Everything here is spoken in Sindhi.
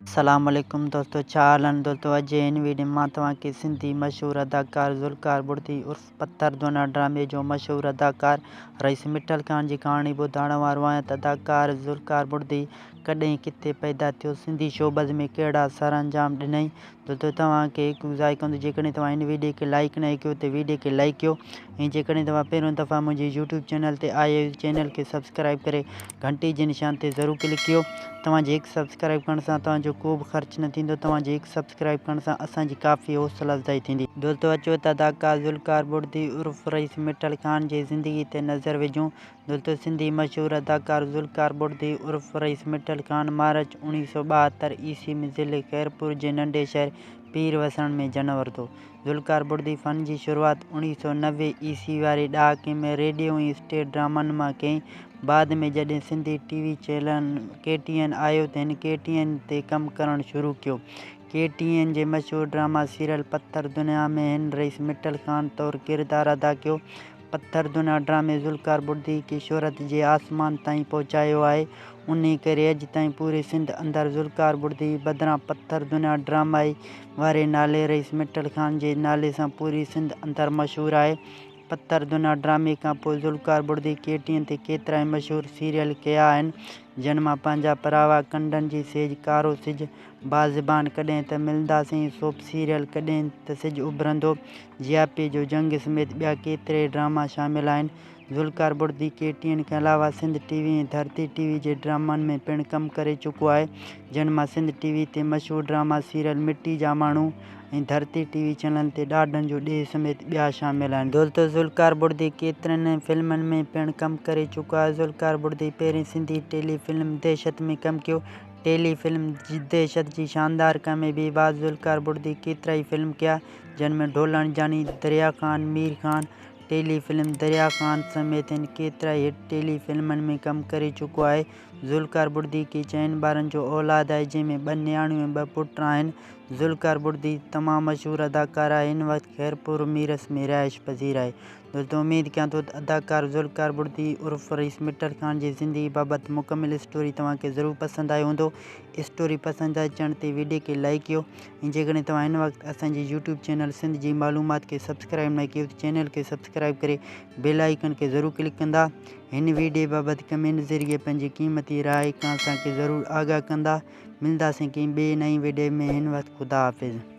السلام عليڪم دوستو ڇا حال آهن دوستو اڄ جي هن ويڊيو ۾ مان توهان کي سنڌي مشهور اداڪار ذوالفقار بڙدي عرف پٿر دونا ڊرامي جو مشهور اداڪار رئيس مٺل خان جي ڪهاڻي ٻڌائڻ وارو آهيان ته اداڪار ذوالفقار بڙدي ڪڏهن ڪٿي پيدا ٿيو سنڌي شوبز ۾ ڪهڙا سرانجام ڏنائين دوستو توهان کي هڪ گذارش ڪندو جيڪڏهن توهان هن ويڊيو کي لائيڪ ناهي ڪيو ته ويڊيو کي لائيڪ ڪيو ۽ جيڪڏهن توهان پهريون دفعا منهنجي يوٽيوب چينل تي آيا آهيو چينل کي سبسڪرائب ڪري گهنٽي جي نشان تي ضرور ڪلڪ ڪيو توهان جي هڪ سبسڪرائب ڪرڻ سان توهان جو ڪو به خرچ نه ٿيندو توهان جي هڪ سبسڪرائب ڪرڻ سان اسان جي ڪافي حوصله افزائي ٿيندي. دوستو اچو ته اداڪار ذوالفقار بڙدي عرف رئيس مٺل خان جي زندگي تي نظر وجهون. دوستو سنڌي مشهور اداڪار ذوالفقار بڙدي عرف رئيس مٺل خان مارچ 1972 عيسوي ۾ ضلعي خيرپور جي ننڍي شهر پير وسڻ ۾ جنم ورتو. ذوالفقار بڙدي فن جي شروعات 1990 عيسوي واري ڏهاڪي ۾ ريڊيو ۽ اسٽيج ڊرامن مان ڪئي. بعد ۾ جڏهن Sindhi T V channel K T N آيو ته هن ڪي ٽي اين تي ڪم ڪرڻ شروع ڪيو. ڪي ٽي اين جي مشهور ڊراما سيريل پٿر دنيا ۾ هن رئيس مٺل خان طور ڪردار ادا ڪيو. پٿر دنيا ڊرامي ذوالفقار بڙدي کي شهرت جي آسمان تائين پهچايو آهي. انهي ڪري اڄ تائين پوري سنڌ اندر ذوالفقار بڙدي بدران پٿر دنيا ڊرامائي واري نالي رئيس مٺل خان جي نالي سان پوري سنڌ اندر مشهور آهي. پٿر دنيا ڊرامي کان پوء ذوالفقار بڙدي ڪي ٽي اين تي ڪيترائي مشهور سيريل ڪيا آهن، جن مان پنهنجا پراوا، ڪنڊن جي سيج، ڪارو سج، بازبان، ڪڏهن ته ملنداسين، سوپ سيريل، ڪڏهن ته سج اڀرندو، جياپي جو جنگ سميت ٻيا ڪيترائي ڊراما شامل آهن. ذوالفقار بڙدي ڪي ٽي اين کان علاوه Sindh T V ۽ Dharti T V جي ڊرامن ۾ پڻ ڪم ڪري چڪو آهي، جن مان سنڌ ٽي وي تي مشهور ڊراما سيريل مٽي جا ماڻهو ۽ ڌرتي ٽي وي چينل تي ڏاڍن جو ڏيهه سميت ٻيا شامل آهن. دوستو ذوالفقار بڙدي ڪيترن ئي فلمن ۾ پڻ ڪم ڪري چڪو آهي. ذوالفقار بڙدي پهرين سنڌي ٽيلي فلم دهشت ۾ ڪم ڪيو. ٽيلي فلم دهشت جي شاندار ڪاميابي بعد ذوالفقار بڙدي ڪيترائي فلم ڪيا جن ۾ ڍولڻ جاني، دريا خان، مير خان، ٽيلي فلم دريا خان سميت هن ڪيترائي هٽ ٽيلي فلمن ۾ ڪم ڪري چڪو آهي. ذوالفقار بڙدي کي چئن ٻارن جو اولاد آهي جنهن ۾ ٻه نياڻيون ۽ ٻه پٽ آهن. ذوالفقار بڙدي تمام مشهور اداڪار آهي هن وقت خيرپور ميرس ۾ رهائش پذير آهي. دوستو اميد ڪيان ٿو ته اداڪار ذوالفقار بڙدي عرف رئيس مٺل خان جي زندگي بابت مڪمل اسٽوري توهان کي ضرور پسند آيو هوندو. اسٽوري پسند اچڻ تي ويڊيو کي لائيڪ ڪيو ۽ جيڪڏهن توهان هن وقت اسان جي يوٽيوب چينل سنڌ جي معلومات کي سبسڪرائيب نه ڪيو ته چينل کي سبسڪرائيب ڪري بيل آئيڪن کي ضرور ڪلڪ ڪندا. هن ويڊيو بابت ڪمينٽ ذريعي پنهنجي قيمتي راء کان اسان کي ضرور آگاهه ڪندا. ملنداسين ڪنهن ٻئي نئين ويڊيو ۾ هن وقت خدا حافظ.